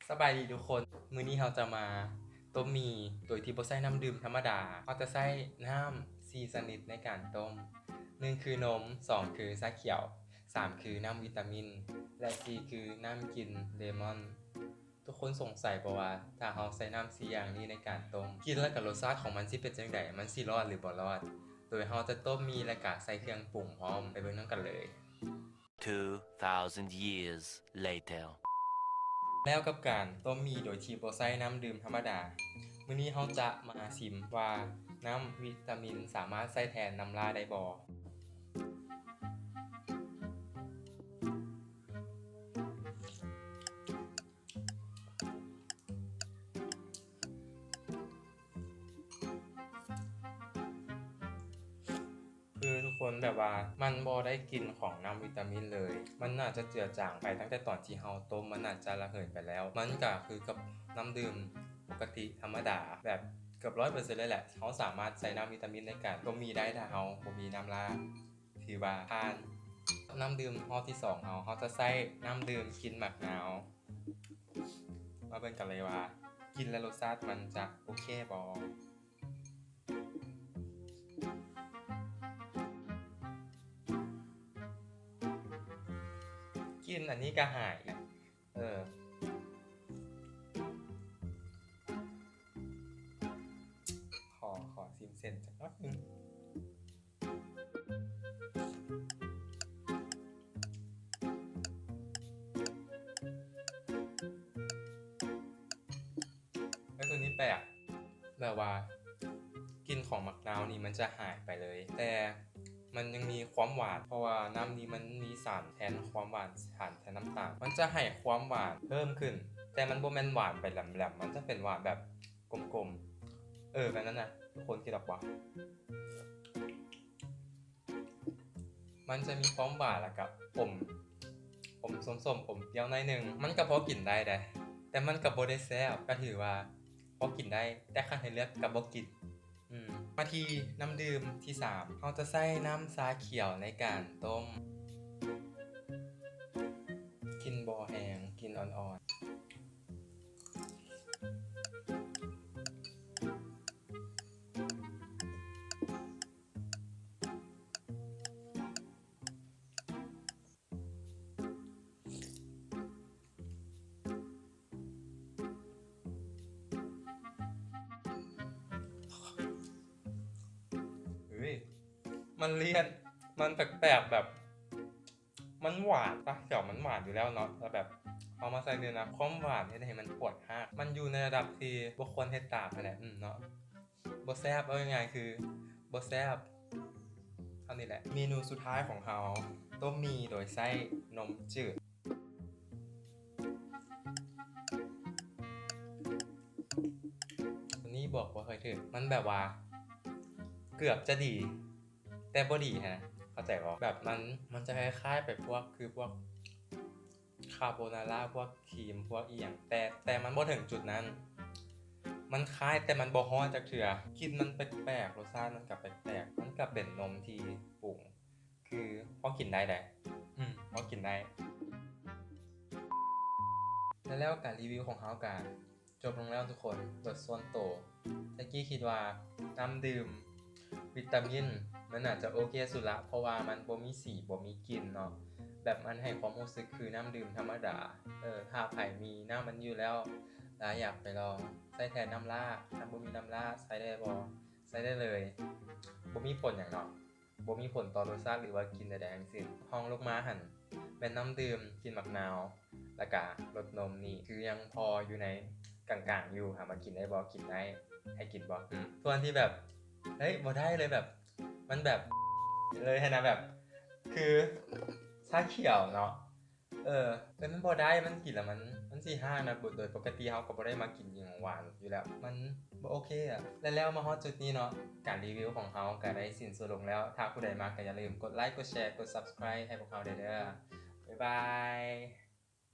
ສະບາຍດີທຸກຄົນ, ມື້ນີ້ເຮົາຈະມາຕົ້ມໝີ່ໂດຍທີ່ບໍ່ໃຊ້ນ້ຳດື່ມທຳມະດາ. ເຮົາຈະໃຊ້ນ້ຳສີ່ຊະນິດໃນການຕົ້ມ, ໜຶ່ງຄືນົມ, ສອງຄືຊາຂຽວ, ສາມຄືນ້ຳວິຕາມິນ ແລະ ສີ່ຄືນ້ຳກິ່ນເລມອນ. ທຸກຄົນສົງໄສບໍ່ວ່າຖ້າເຮົາໃຊ້ນ້ຳສີ່ຢ່າງນີ້ໃນການຕົ້ມ, ກິ່ນ ແລະ ກະລົດຊາດຂອງມັນຊິເປັນຈັ່ງໃດ? ມັນຊິລອດ ຫຼື ບໍ່ລອດ? ໂດຍເຮົາຈະຕົ້ມໝີ່ ແລະ ກະໃສ່ເຄື່ອງປຸງພ້ອມ, ໄປເບິ່ງນຳກັນເລີຍ. Two thousand years later. ແລ້ວກັບການຕົ້ມໝີ່ໂດຍທີ່ບໍ່ໃຊ້ນ້ຳດື່ມທຳມະດາ, ມື້ນີ້ເຮົາຈະມາຊິມວ່ານ້ຳວິຕາມິນສາມາດໃຊ້ແທນນ້ຳລາໄດ້ບໍ່? ຄືທຸກຄົນແບບວ່າມັນບໍ່ໄດ້ກິ່ນຂອງນ້ຳວິຕາມິນເລີຍ, ມັນໜ້າຈະເຈືອຈາງໄປຕັ້ງແຕ່ຕອນທີ່ເຮົາຕົ້ມ, ມັນໜ້າຈະລະເຫີຍໄປແລ້ວ. ມັນກະຄືກັບນ້ຳດື່ມປົກກະຕິທຳມະດາ ແບບເກືອບຮ້ອຍເປີເຊັນເລີຍແຫຼະ. ເຮົາສາມາດໃສ່ນ້ຳວິຕາມິນໃນການຕົ້ມໝີ່ໄດ້ ຖ້າເຮົາບໍ່ມີນ້ຳລາ ຖືວ່າຜ່ານ. ນ້ຳດື່ມຮອບທີສອງເຮົາ, ເຮົາຈະໃຊ້ນ້ຳດື່ມກິ່ນໝາກນາວ. ມາເບິ່ງກັນເລີຍວ່າກິ່ນ ແລະ ລົດຊາດມັນຈະໂອເຄບໍ່? ກິ່ນອັນນີ້ກະຫາຍ. ເອີ ຂໍ ຂໍຊິມເສັ້ນຈັກໜ້ອຍໜຶ່ງ. ເອີ ໂຕນີ້ແປກ ແບບວ່າກິ່ນຂອງໝາກນາວນີ້ມັນຈະຫາຍໄປເລີຍ, ແຕ່ມັນຍັງມີຄວາມຫວານ ເພາະວ່ານ້ຳນີ້ມັນມີສານແທນຄວາມຫວານ, ສານແທນນ້ຳຕານ. ມັນຈະໃຫ້ຄວາມຫວານເພີ່ມຂຶ້ນ, ແຕ່ມັນບໍ່ແມ່ນຫວານໄປແຫຼມໆ, ມັນຈະເປັນຫວານແບບກົມໆ. ເອີ ແບບນັ້ນນະ, ທຸກຄົນຄິດອອກບໍ່? ມັນຈະມີຄວາມຫວານ ແລ້ວກະອົມ ອົມສົ້ມໆ ອົມປ່ຽວໜ້ອຍໜຶ່ງ. ມັນກະພໍກິນໄດ້ເດ້ ແຕ່ມັນກະບໍ່ໄດ້ແຊບ, ກະຖືວ່າພໍກິນໄດ້, ແຕ່ຄັນໃຫ້ເລືອກກະບໍ່ກິນ. ອືມ ມາທີ່ນ້ຳດື່ມທີສາມ, ເຮົາຈະໃຊ້ນ້ຳຊາຂຽວໃນການຕົ້ມ. ກິ່ນບໍ່ແຮງ, ກິ່ນອ່ອນໆ. ເຮີ້ຍ ມັນລຽນ ມັນແປກໆ ແບບ ມັນຫວານປະ? ແຕ່ມັນຫວານຢູ່ແລ້ວເນາະ, ແລ້ວແບບເອົາມາໃສ່ນີ້ນະ, ຄວາມຫວານເຮັດໃຫ້ມັນປວດຮາກ. ມັນຢູ່ໃນລະດັບທີ່ບໍ່ຄວນເຮັດຕາມຫັ້ນແຫຼະ. ອືມ ເນາະ ບໍ່ແຊບ, ເວົ້າງ່າຍໆ ຄືບໍ່ແຊບ. ເທົ່ານີ້ແຫຼະ. ເມນູສຸດທ້າຍຂອງເຮົາ, ຕົ້ມໝີ່ໂດຍໃຊ້ນົມຈືດ. ອັນນີ້ບອກບໍ່ຄ່ອຍຖືກ, ມັນແບບວ່າເກືອບຈະດີ ແຕ່ບໍ່ດີຫັ້ນນະ, ເຂົ້າໃຈບໍ່? ແບບມັນ ມັນຈະຄ້າຍໆ ໄປພວກ ຄືພວກຄາໂບນາຣາ ພວກຄຣີມ ພວກອີ່ຫຍັງ, ແຕ່ ແຕ່ມັນບໍ່ເຖິງຈຸດນັ້ນ. ມັນຄ້າຍ ແຕ່ມັນບໍ່ຮອດຈັກເທື່ອ. ກິ່ນມັນແປກໆ, ລົດຊາດມັນກະແປກໆ. ມັນກະເປັນນົມທີ່ປຸງ, ຄືພໍກິນໄດ້ໃດ໋. ອືມ ພໍກິນໄດ້. ແລ້ວ ແລ້ວການຣີວິວຂອງເຮົາກະ ຈົບລົງແລ້ວທຸກຄົນ. ໂດຍສ່ວນໂຕ ແຈັກກີ້ຄິດວ່ານ້ຳດື່ມວິຕາມິນມັນໜ້າຈະໂອເຄສຸດລະ, ເພາະວ່າມັນບໍ່ມີສີ ບໍ່ມີກິ່ນເນາະ, ແບບມັນໃຫ້ຄວາມຮູ້ສຶກຄືນ້ຳດື່ມທຳມະດາ. ເອີ ຖ້າໃຜມີນ້ຳມັນຢູ່ແລ້ວ ແລ້ວຢາກໄປລອງໃຊ້ແທນນ້ຳລາ, ຖ້າບໍ່ມີນ້ຳລາ ໃຊ້ໄດ້ບໍ່? ໃຊ້ໄດ້ເລີຍ, ບໍ່ມີຜົນຫຍັງເນາະ. ບໍ່ມີຜົນຕໍ່ລົດຊາດ ຫຼືວ່າກິ່ນໃດໆທັງສິ້ນ. ຮອງລົງມາຫັ້ນແມ່ນນ້ຳດື່ມກິ່ນໝາກນາວ ແລ້ວກະລົດນົມນີ້ ຄືຍັງພໍຢູ່ໃນກາງໆຢູ່. ຖາມວ່າກິນໄດ້ບໍ່? ກິນໄດ້. ໃຫ້ກິນບໍ່? ອືມ ສ່ວນທີ່ແບບ ເຮີ້ຍ ບໍ່ໄດ້ເລີຍ, ແບບ ມັນແບບ ເລີຍຫັ້ນນະ, ແບບ ຄືຊາຂຽວເນາະ. ເອີ ແຕ່ມັນບໍ່ໄດ້, ມັນກິນແລ້ວມັນ ມັນຊິຮ້ານນະ. ໂດຍປົກກະຕິເຮົາກະບໍ່ໄດ້ມັກກິນຫຍັງຫວານຢູ່ແລ້ວ, ມັນບໍ່ໂອເຄອະ. ແລະ ແລ້ວມາຮອດຈຸດນີ້ເນາະ, ການຣີວິວຂອງເຮົາກະໄດ້ສິ້ນສຸດລົງແລ້ວ. ຖ້າຜູ້ໃດມັກກະຢ່າລືມກົດໄລ, ກົດແຊ, ກົດ Subscribe ໃຫ້ພວກເຮົາແດ່ເດີ. ບາຍບາຍ.